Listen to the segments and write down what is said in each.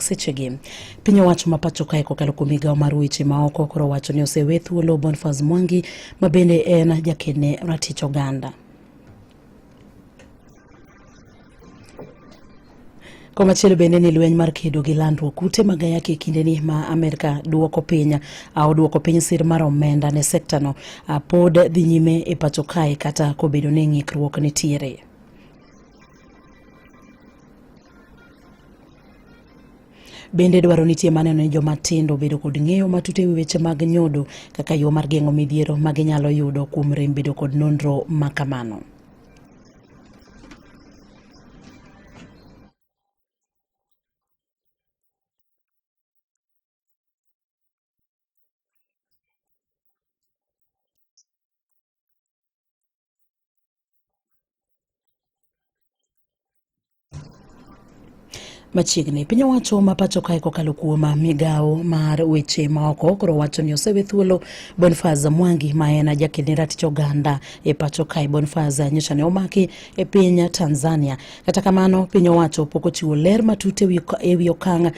Chak sechegi. Piny owacho ma pacho kae kokalo kuom migawo mar weche maoko koro wacho ni osewe thuolo Boniface Mwangi ma bende en jakedne ratich oganda. Komachielo bende ni lweny mar kedo gi landruok kute mag ayaki e kindeni ma Amerka duoko piny oduoko piny sir mar omenda ne sekta no pod dhi nyime e pacho kae kata kobedo ni ng'ikruok nitiere. Bende dwaro nitie maneno ni joma tindo obedo kod ng'eyo matut e wi weche mag nyodo kaka yo mar geng'o midhiero ma ginyalo yudo kuom rem bedo kod nonro ma kamano. Machiegni, piny owacho ma pacho kae kokalo kuom migawo mar weche maoko koro wacho ni osewe thuolo Boniface Mwangi ma en jaked ratich oganda e pacho kae. Boniface nyocha ne omaki e piny Tanzania. Kata kamano, piny owacho pok ochiwo ler matut e wi okang'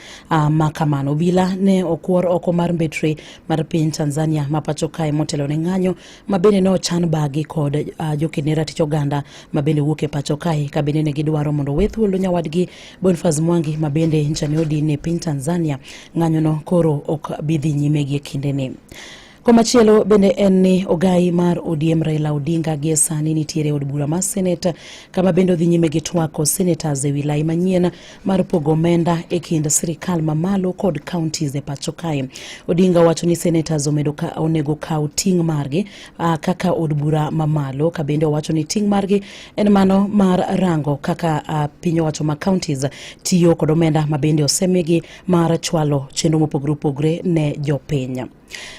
ma kamano. Obila ne okwor oko mar mbetre mar piny Tanzania ma pacho kae motelo ne ng'anyo ma bende ne ochan bagi kod joked ne ratich oganda ma bende wuok e pacho kae ka bende ne gidwaro mondo owe thuolo nyawadgi Boniface Mwangi ma bende ncha ne odin e piny Tanzania. Ng'anyono koro ok bi dhi nyime gi e kindeni. Komachielo bende en ni ogai mar ODM Raila Odinga gie sani nitiere e od bura mar Senate kama bende odhi nyime gi twako senators e wi lai manyien mar pogo omenda e kind sirikal mamalo kod counties e pacho kae. Odinga wacho ni senators omedo ka onego kaw ting' margi kaka od bura mamalo ka bende owacho ni ting' margi en mano mar rango kaka piny owacho ma counties tiyo kod omenda ma bende osemigi mar chwalo chenro mopogore opogore ne jopiny.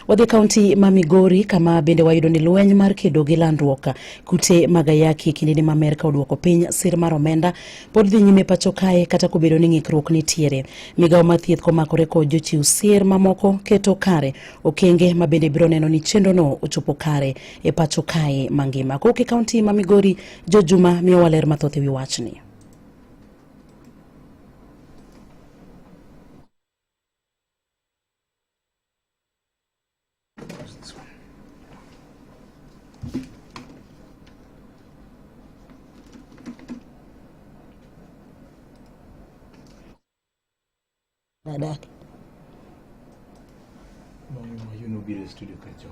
Wadhi kaunti ma Migori kama bende wayudo ni lweny mar kedo gi landruok kute mag ayaki kindeni ma Amerka oduoko piny sir mar omenda pod dhi nyime pacho kae kata kobedo ni ng'ikruok nitiere. Migawo mar thieth komakore kod jochiw sir mamoko keto kare okenge ma bende biro neno ni chenrono ochopo kare e pacho kae mangima. Kowuok e kaunti ma Migori, Jo Juma miyowa ler mathoth e wi wachni. Dadake. Nobiro e studio ka chon.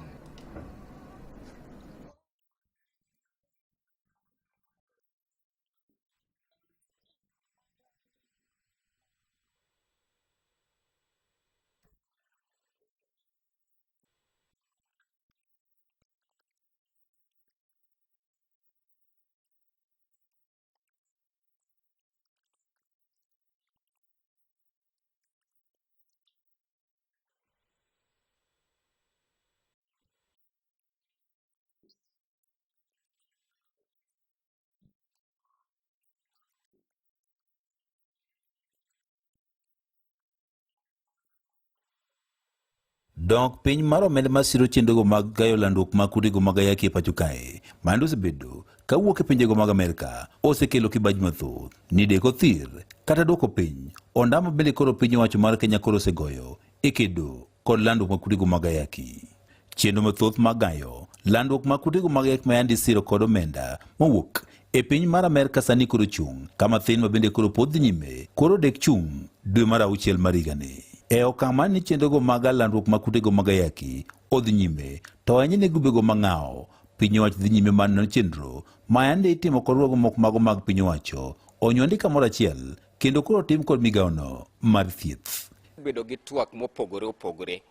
Dok piny mar omenda masiro chenrogo mag gayo landruok mag kutego mag ayaki e pacho kae mando osebedo kawuok e pinjego mag Amerka osekelo kibaji mathoth ni deko thir kata duoko piny ondamo bende koro piny owacho mar Kenya koro osegoyo e kedo kod landruok mag kutego mag ayaki. Chenro mathoth mag gayo landruok mag kutego mag ayaki ma yande isiro kod omenda mowuok e piny mar Amerka sani koro chung' kama thin ma bende koro pod dhi nyime koro dek chung' dwe mar auchiel mar higani. E okang' mar ni chenrogo mag landruok mag kutego mag ayaki odhi nyime to ahinya ne grubego mang'awo piny owacho dhi nyime mar neno chenro ma yande itimo kod riwruoge moko mago mag piny owacho onywandi kamoro achiel kendo koro tim kod migawono mar thieth. Bedo gi twak mopogore opogore.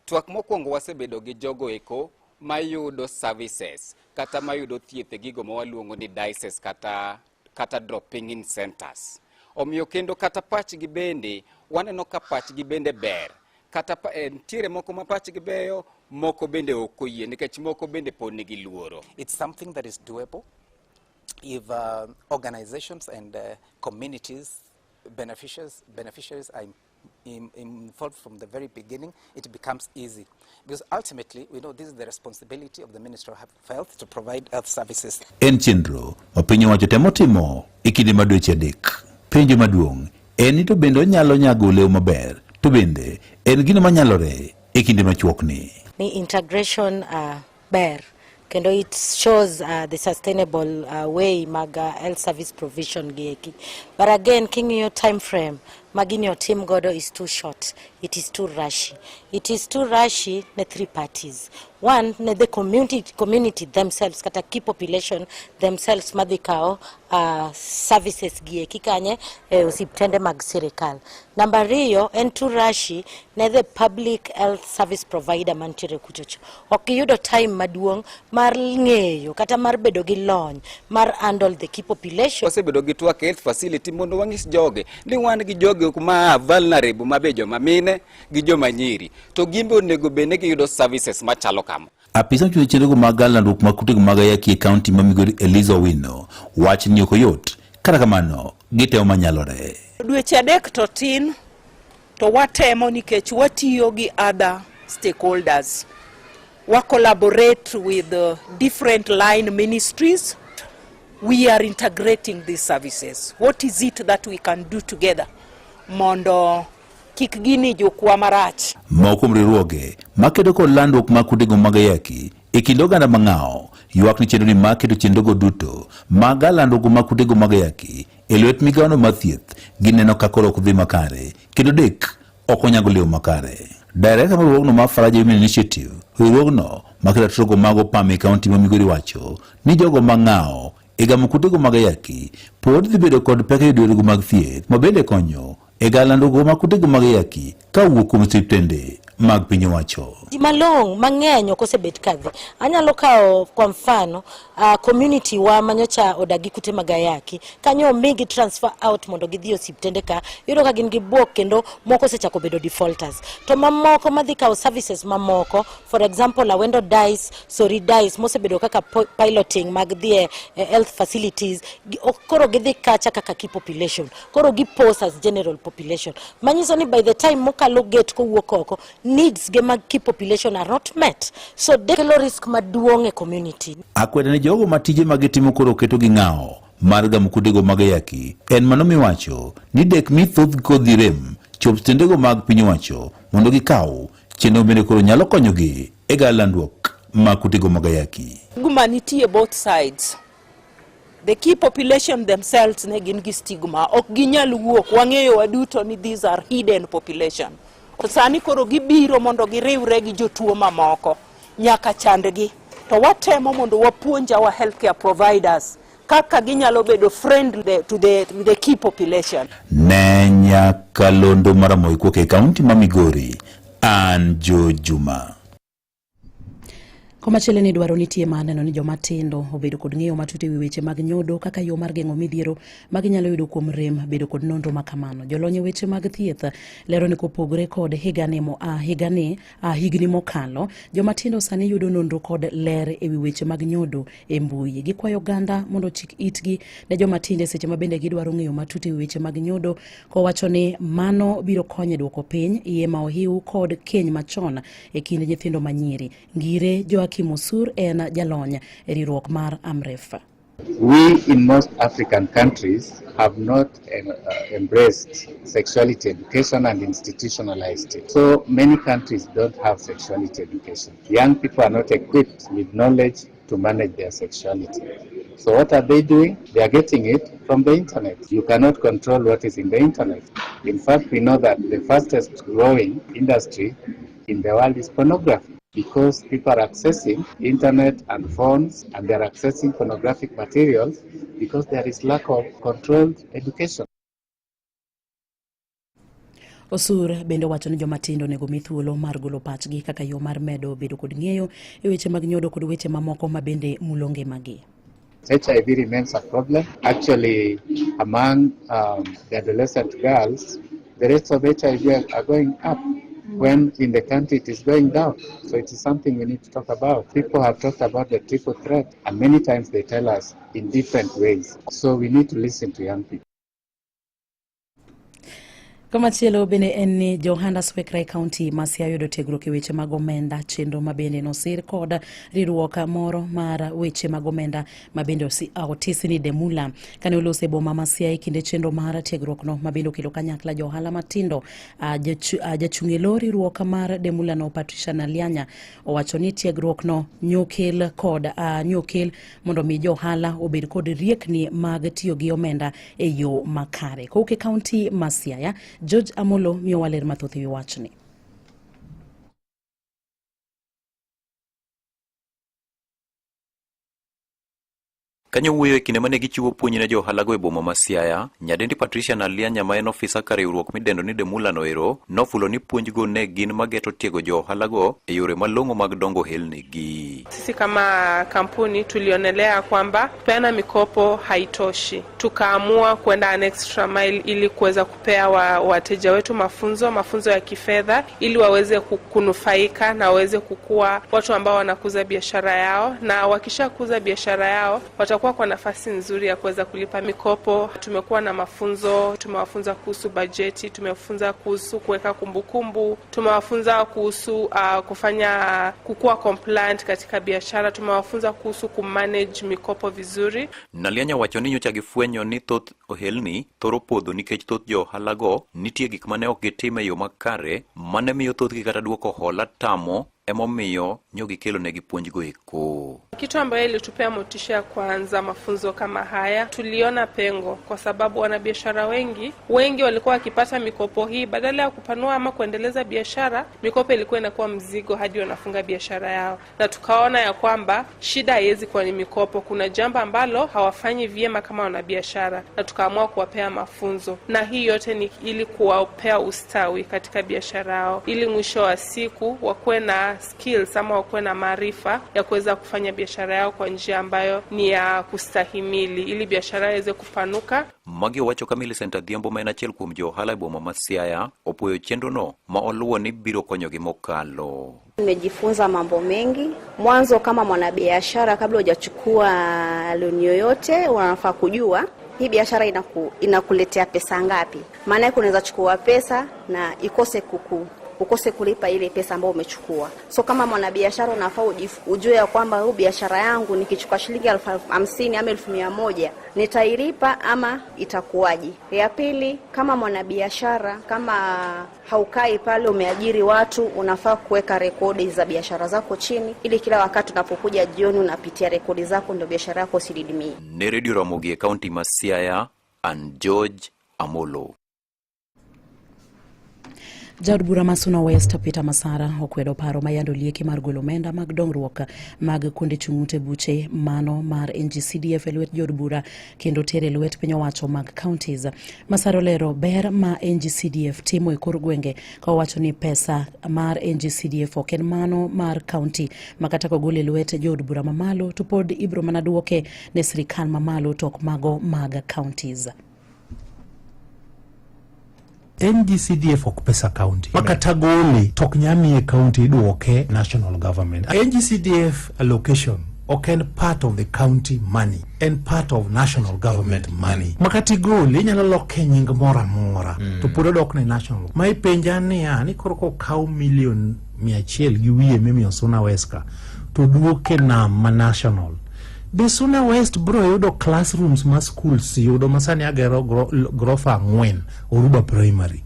Twak mokwongo wasebedo gi jogo eko mayudo services kata mayudo thieth e gigo ma waluongo ni dices kata dropping in centers. Omiyo kendo kata pachgi bende waneno ka pachgi bende ber. Kata nitiere moko ma pachgi beyo, moko bende ok oyie nikech moko bende pod nigi luoro. It's something that is doable if organizations and communities beneficiaries are involved from the very beginning. It becomes easy because ultimately we know this is the responsibility of the Ministry of Health to provide health services. En chenro ma piny owacho temo timo e kinde ma dweche adek. Penjo maduong' en ni to bende onyalo nyago olemo maber to bende en gino manyalore e kinde machuokni. Ni integration ber kendo it shows the sustainable way mag health service provision gi eki. But again, king'iyo time frame ma gini otim godo is too short. It is too rushy. It is too rushy ne three parties. One, ne the community themselves, kata key population themselves madhi kawo services gi eki kanye e osiptende mag sirikal. Namba ariyo, en too rushy ne the public health service provider mantiere kuchocho. Ok giyudo time maduong' mar ng'eyo kata mar bedo gi lony mar handle the key population. Wasebedo gi twak health facility mondo wang'is jogi ni wan gi jogi ma vulnerable ma be joma mine gi joma nyiri to gin be onego bed ni giyudo services machalo kama. Apisa mochung' ne chenrogo mag landruok mag kutego mag ayaki e kaunti ma Migori Eliza Owino wach ni ok oyot, kata kamano gitemo manyalore. Dweche 3 to tin to watemo nikech watiyo gi other stakeholders. Wa collaborate with different line ministries. We are integrating these services. What is it that we can do together mondo kik gini jukwa marach? Moko kuom riwruoge makedo kod landruok mag kutego mag ayaki e kind oganda mang'awo ywak ni chenro ni mar keto chenrogo duto mag landruok mag kutego mag ayaki e lwet migawono mar thieth gineno ka koro ok dhi makare kendo dek ok onyago olemo makare. Director mar riwruogno mar Faraja Women Initiative, riwruogno maketo ratiro mag opam e kaunti ma Migori wacho ni jogo mang'awo e gamo kutego mag ayaki pod dhi bedo kod pek e yudo yorego mag thieth ma bende konyo e galandruok mag kutego mag ayaki ka owuok kuom osiptende mag piny owacho. Ji malong'o mang'eny ok osebet kadhi. Anyalo kawo kwa mfano community wa manyocha odak gi kute mag ayaki. Kanyo omigi transfer out mondo gidhi e osiptende ka, iyudo ka gin gi buok kendo moko osechako bedo defaulters. To mamoko madhi kawo services mamoko, for example Awendo Dice, Sori Dice mosebedo kaka piloting mag dhi e health facilities, koro gidhi kacha kaka key population. Koro gi pose as general population. Manyiso ni by the time mokalo gate kowuok oko, needs ge mag key population are not met. So kelo risk maduong' e community. Akweda ni jogo ma tije ma gitimo koro keto gi ng'awo mar gamo kutego mag ayaki en mano miwacho ni dek mi thoth kodhi rem chop tendego mag piny owacho mondo gikaw chenro bende koro nyalo konyogi e galandruok mag kutego mag ayaki. Stigma nitie both sides. The key population themselves ne gin gi stigma, ok ginyal wuok, wang'eyo waduto ni these are hidden population. To sani koro gibiro mondo giriwre gi jotuo mamoko nyaka chandgi. To watemo mondo wapuonj our healthcare providers kaka ginyalo bedo friendly to the key population. Ne nyakalondo maramogi kuok e kaunti ma Migori, an Joe Juma. Komachielo ni dwaro nitie mar neno ni joma tindo obedo kod ng'eyo matut ewi weche mag nyodo kaka yo mar geng'o midhiero ma ginyalo yudo kuom rem bedo kod nonro ma kamano. Jolony e weche mag thieth lero ni kopogore kod higni mokalo, joma tindo sani yudo nonro kod ler ewi weche mag nyodo e mbui. Gikwayo oganda mondo ochik itgi ne joma tindo e seche ma bende gidwaro ng'eyo matut ewi weche mag nyodo, kowacho ni mano biro konyo e duoko piny iye ma ohiw kod keny machon e kind nyithindo manyiri. Ngire Joakim Osur en jalony e riwruok mar Amref. We in most African countries have not embraced sexuality education and institutionalized it. So many countries don't have sexuality education. Young people are not equipped with knowledge to manage their sexuality. So what are they doing? They are getting it from the internet. You cannot control what is in the internet. In fact, we know that the fastest growing industry in the world is pornography, because people are accessing internet and phones, and they are accessing pornographic materials because there is lack of controlled education. Osur bende wacho ni joma tindo onego mi thuolo mar golo pachgi kaka yo mar medo bedo kod ng'eyo e weche mag nyodo kod weche mamoko ma bende mulo ngimagi. HIV remains a problem. Actually, among the adolescent girls, the rates of HIV are going up when in the country it is going down. So it is something we need to talk about. People have talked about the triple threat, and many times they tell us in different ways. So we need to listen to young people. Komachielo bende en ni Johana Swekra e kaunti ma Siaya yudo tiegruok e weche mag omenda, chenro ma bende nosir kod riwruok moro mar weche mag omenda ma bende otisi ni Demula. Kane oloso e boma ma Siaya e kinde chenro mar tiegruokno ma bende okelo kanyakla jo ohala matindo, jachung' e lo riwruok mar Demula no Patricia Nalianya owacho ni tiegruokno nyokel kod nyokel mondo mi jo ohala obed kod riekni mag tiyo gi omenda e yo makare. Kowuok e kaunti ma Siaya, George Amolo miyowa ler mathoth e wi wachni. Kanyo wuoyo e kinde mane gichiwo puonj ne jo ohalago e boma ma Siaya, nyadendi Patricia Nalianya ma en ofisa ka riwruok midendo ni Demula noero nofulo ni puonjgo ne gin mageto tiego jo ohalago e yore malong'o mag dongo ohelnigi. Sisi kama kampuni tulionelea kwamba kupeana mikopo haitoshi, tukaamua kwenda an extra mile ili kuweza kupea wateja wetu mafunzo, mafunzo ya kifedha ili waweze kunufaika na waweze kukua watu ambao wanakuza biashara yao, na wakishakuza biashara yao watakuwa kwa nafasi nzuri ya kuweza kulipa mikopo. Tumekuwa na mafunzo, tumewafunza kuhusu bajeti, tumewafunza kuhusu kuweka kumbukumbu, tumewafunza kuhusu kufanya kukua compliant katika biashara, tumewafunza kuhusu kumanage mikopo vizuri. Nalianya wacho ni nyocha gifwenyo ni thoth ohelni thoro podho nikech thoth jo ohalago nitie gik mane ok gitim e yo makare mane miyo thothgi kata duoko hola tamo, emomiyo nyo gikelo negi puonjgo eko. Kitu ambayo ilitupea motisha ya kuanza mafunzo kama haya, tuliona pengo kwa sababu wanabiashara wengi walikuwa wakipata mikopo hii, badala ya kupanua ama kuendeleza biashara, mikopo ilikuwa inakuwa mzigo hadi wanafunga biashara yao. Na tukaona ya kwamba shida haiwezi kuwa ni mikopo, kuna jambo ambalo hawafanyi vyema kama wanabiashara, na tukaamua kuwapea mafunzo. Na hii yote ni ili kuwapea ustawi katika biashara yao, ili mwisho wa siku wakuwe na skills ama wakuwe na maarifa ya kuweza kufanya biashara yao kwa njia ambayo ni ya kustahimili, ili biashara iweze kupanuka. Magi owacho ka Millicent Adhiambo ma en achiel kuom jo ohala e boma ma Siaya opuoyo chenrono ma oluwo ni biro konyogi mokalo. Nimejifunza mambo mengi. Mwanzo kama mwanabiashara, kabla hujachukua loan yoyote, unafaa kujua hii biashara inakuletea pesa ngapi. Maana yake unaweza chukua pesa na ukose kulipa ile pesa ambayo umechukua. So kama mwanabiashara unafaa ujue ya kwamba hii biashara yangu nikichukua shilingi 50,000 ama 1,100 nitailipa ama itakuwaje. Ya pili, kama mwanabiashara, kama haukai pale umeajiri watu, unafaa kuweka rekodi za biashara zako chini, ili kila wakati unapokuja jioni unapitia rekodi zako, ndio biashara yako isididimie. Ne Radio Ramogi e kaunti ma Siaya, and George Amolo. Jaod bura ma Suna West Peter Masara okwedo paro ma yando lieki mar golo omenda mag dongruok mag kuonde chung' ute buche mano mar NGCDF e lwet jood bura kendo tere lwet piny owacho mag counties. Masara olero ber ma NGCDF timo e kor gwenge ka owacho ni pesa mar NGCDF ok en mano mar county ma kata kogol e lwet jood bura mamalo to pod ibiro mana duoke ne sirikal mamalo to ok mago mag counties. NGCDF ok pesa county ma kata gole to ok nyal miye county, iduoke national government. NGCDF allocation ok en part of the county money, en part of national government money ma kata igole inyalo loke nying moro amora to pod odok ne national. Ma ipenja niya ni koro kokaw milion 100 gi wiye mimiyo Suna West ka to duoke nam ma national, be Suna West bro yudo classrooms ma schools yudo ma sani agero grofa 4 Oruba Primary?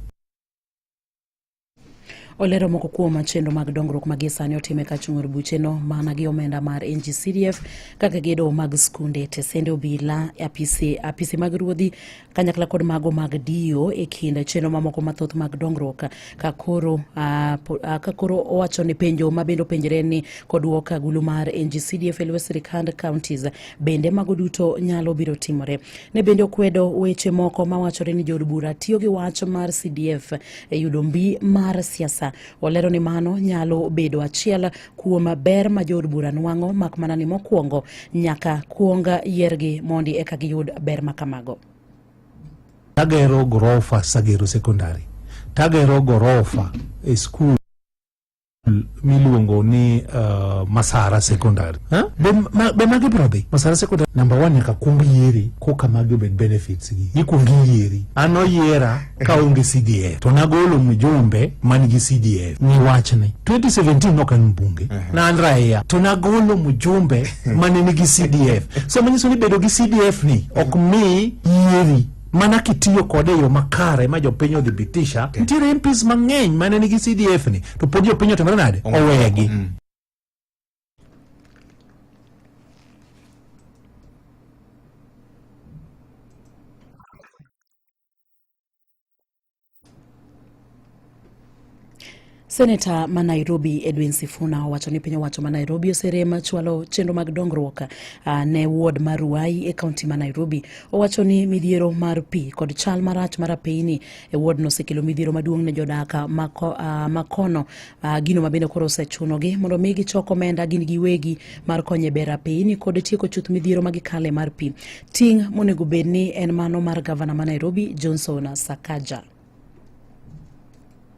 Olero moko kuom chenro mag dongruok ma gie sani otime ka chung' od bucheno mana gi omenda mar NGCDF kaka gedo mag skunde, tesende obila, apisi mag ruodhi kanyakla kod mago mag DO e kind chenro mamoko mathoth mag dongruok. Ka koro owacho ni penjo ma bende openjre ni koduok agulu mar NGCDF e lwet sirikand counties, bende mago duto nyalo biro timore. Ne bende okwedo weche moko mawachore ni jood bura tiyo gi wach mar CDF e yudo mbi mar siasa. Olero ni mano nyalo bedo achiel kuom ber ma jood bura nwang'o, mak mana ni mokwongo nyaka kuong yiergi mondi eka giyud ber ma kamago. Tagero gorofa Sagero Secondary, tagero gorofa e skul Miluongo ni Masara Secondary. Huh? Be, ma, be magi biro dhi Masara Secondary number one nyaka kuong yieri koka magi obed benefits gi ikuong iyieri. An oyiera kaonge CDF to nagolo mjumbe man gi CDF ni wachni 2017 ok an mbunge na an raia to nagolo mjumbe mane nigi CDF so manyiso ni bedo gi CDF ni ok mi yieri mana kitiyo kode e yo makare ma jopiny odhibitisha. Nitiere MPs mang'eny mane nigi CDF ni to pod jopiny otimore nade owegi. Seneta ma Nairobi Edwin Sifuna owacho ni piny owacho ma Nairobi oserem chwalo chenro mag dongruok ne ward mar Ruai e kaunti ma Nairobi. Owacho ni midhiero mar pi kod chal marach mar apeyni e ward no osekelo midhiero maduong' ne jodak makono, gino ma bende koro osechunogi mondo mi gichok omenda gin giwegi mar konyo e bero apeyni kod tieko chuth midhiero ma gikale mar pi. Ting' monego bed ni en mano mar gavana ma Nairobi Johnson Sakaja.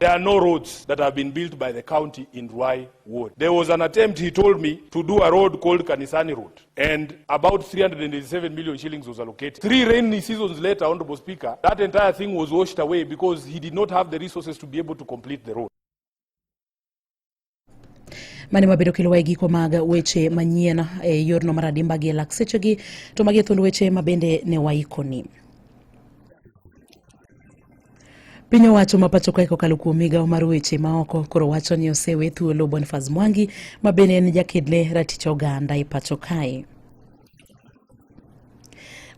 There are no roads that have been built by the county in Ruai Ward. There was an attempt, he told me, to do a road called Kanisani Road, and about 387 million shillings was allocated. 3 rainy seasons later, Honorable Speaker, that entire thing was washed away because he did not have the resources to be able to complete the road. Mane wabedo kelo e giko mag weche manyien e yorno mar adimba gi e lak sechegi, to magi e thuond weche ma bende ne waikoni. Piny owacho ma pacho kae kokalo kuom migawo mar weche maoko koro wacho ni osewe thuolo Boniface Mwangi ma bende en jakedle ratich oganda e pacho kae.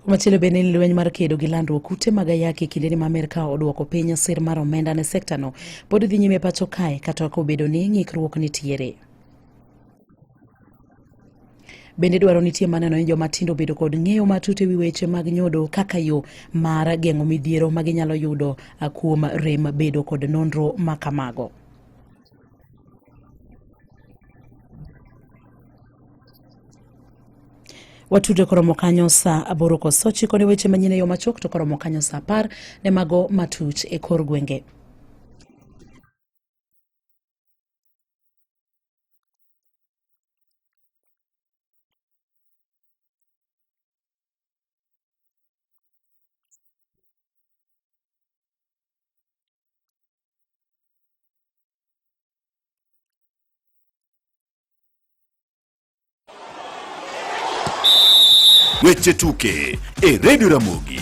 Machielo bende ni lweny mar kedo gi landruok kute mag ayaki e kindeni ma Amerka oduoko piny sir mar omenda ne sekta no pod dhi nyime pacho kae kata obedo ni ng'ikruok nitiere. Bende dwaro nitie maneno ni joma tindo obedo kod ng'eyo matut e wi weche mag nyodo kaka yo mar geng'o midhiero ma ginyalo yudo kuom rem bedo kod nonro ma kamago. Watudre koromo kanyo saa 8:09 ne weche manyien e yo machuok, to koromo kanyo saa 10 ne mago matuch e kor gwenge. Weche tuke e Radio Ramogi.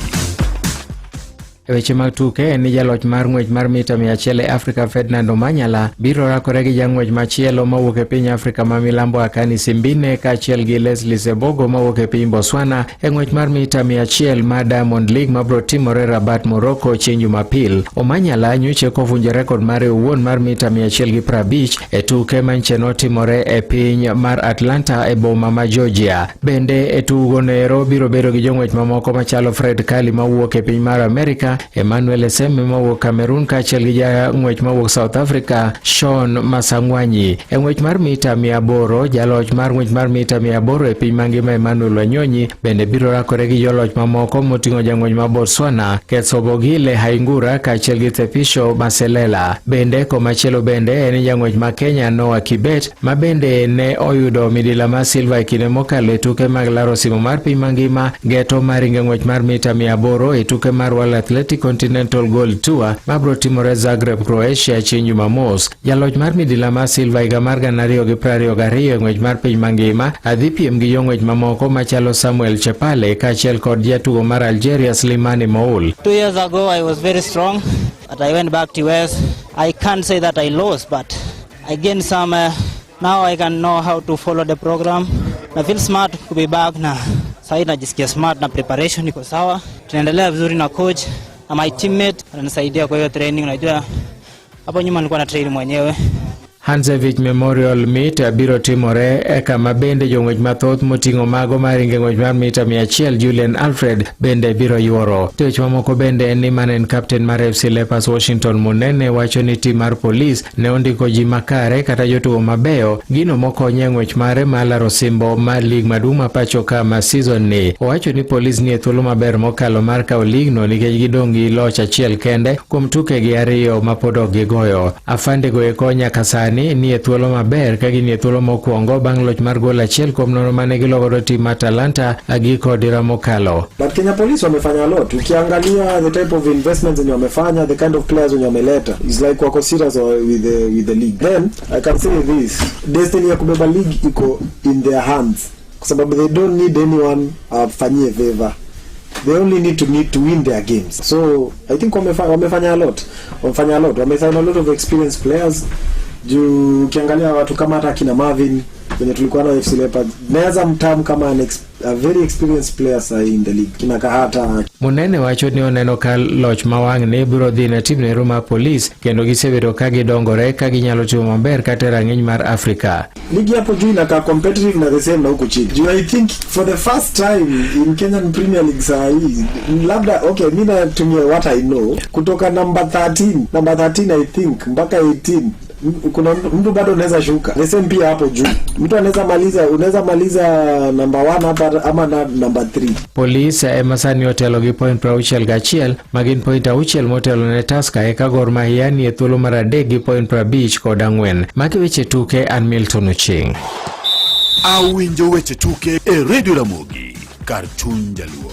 E weche mag tuke en ni jaloch mar ng'wech mar mita 100 e Afrika Ferdinand Omanyala biro rakore gi jang'wech machielo mawuok e piny Afrika ma milambo Akani Simbine kaachiel gi Leslie Sebogo mawuok e piny Botswana e ng'wech mar mita 100 mar Diamond League mabiro timore Rabat, Morocco chieng' Jumapil. Omanyala nyocha kovunjo rekod mare owuon mar mita 150 e tuke manche notimore e piny mar Atlanta e boma ma Georgia. Bende e tugo noero biro bedo gi jong'wech mamoko machalo Fred Kali mawuok e piny mar Amerika, Emmanuel Eseme mawuok Cameroon kaachiel gi jang'wech mawuok South Africa Sean Masangwanyi. E ng'wech mar mita 800, jaloch mar ng'wech mar mita 800 e piny mangima Emmanuel Wanyonyi bende biro rakore gi joloch mamoko moting'o jang'wech ma Botswana Ketsobogile Haingura kaachiel gi Tshepisho Maselela. Bende komachielo bende en jang'wech ma Kenya Noah Kibet ma bende ne oyudo midila mar silva e kinde mokalo e tuke mag laro simo mar piny mangima geto mar ringo ng'wech mar mita 800 e tuke mar World Athletic Continental Gold Tour mabiro timore Zagreb, Croatia chieng' Jumamos. Jaloch mar midila mar silva higa mar 2022 e ng'wech mar piny mangima adhi piem gi jong'wech mamoko machalo Samuel Chepale kaachiel kod jatugo mar Algeria Slimani Moul. 2 years ago I was very strong, but I went back to US. I can't say that I lost, but I gained some. Now I can know how to follow the program. I feel smart to be back na sasa najisikia smart na preparation iko sawa. Tunaendelea vizuri na coach na my teammate ananisaidia kwa hiyo training. Unajua hapo nyuma nilikuwa na train mwenyewe. Hansevich Memorial Meet biro timore e kama bende jong'wech mathoth moting'o mago maringo e ng'wech mar mita 100 Julian Alfred bende biro yuoro. To weche mamoko bende en ni mane en kapten mar FC Leopards Washington Munene wacho ni tim mar polis ne ondiko ji makare kata jotugo mabeyo, gino mokonye e ng'wech mare mar laro osimbo mar lig maduong' ma pacho ka ma season ni. Owacho ni polis nie thuolo maber mokalo mar kawo ligno nikech gidong' gi loch achiel kende kuom tukegi ariyo ma pod ok gigoyo. Afande go eko nyaka sani sani nie thuolo maber ka ginie thuolo mokwongo bang' loch mar gol 1-0 mane gilogodo tim mar Talanta giko dira mokalo. But Kenya Police wamefanya a lot. Ukiangalia the type of investments zenye wamefanya, the kind of players wenye wameleta, it's like wako serious with the league. Then I can say this, destiny ya kubeba league iko in their hands kwa sababu they don't need anyone afanyie favor, they only need to win their games. So I think wamefanya a lot, wamefanya a lot, wamesign a lot of experienced players, juu ukiangalia watu kama hata akina Marvin wenye tulikuwa nao FC Leopards, naweza mterm kama a very experienced player sahi in the league, kina Kahata. Munene wacho ni oneno ka loch ma wang'ni biro dhi ne tim nero mar Police kendo gisebedo ka gidongore ka ginyalo timo maber kata e rang'iny mar Afrika. Ligi hapo juu inakaa competitive na the same na huku chini, juu I think for the first time in Kenyan Premier League saa hii, labda, okay, mi natumia what I know, kutoka number 13, number 13 I think, mpaka 18, kuna mtu bado unaweza shuka. The same pia hapo juu, mtu anaweza maliza, unaweza maliza number 1 hapa ama na number 3. Police ema sani otelo gi point 61, ma gin point 6 motelo ne Tusker, eka Gor Mahia ni e thuolo mar adek gi point 54. Magi weche tuke, an Milton Ochieng'. Awinjo weche tuke e Radio Ramogi, kar chuny jaluo.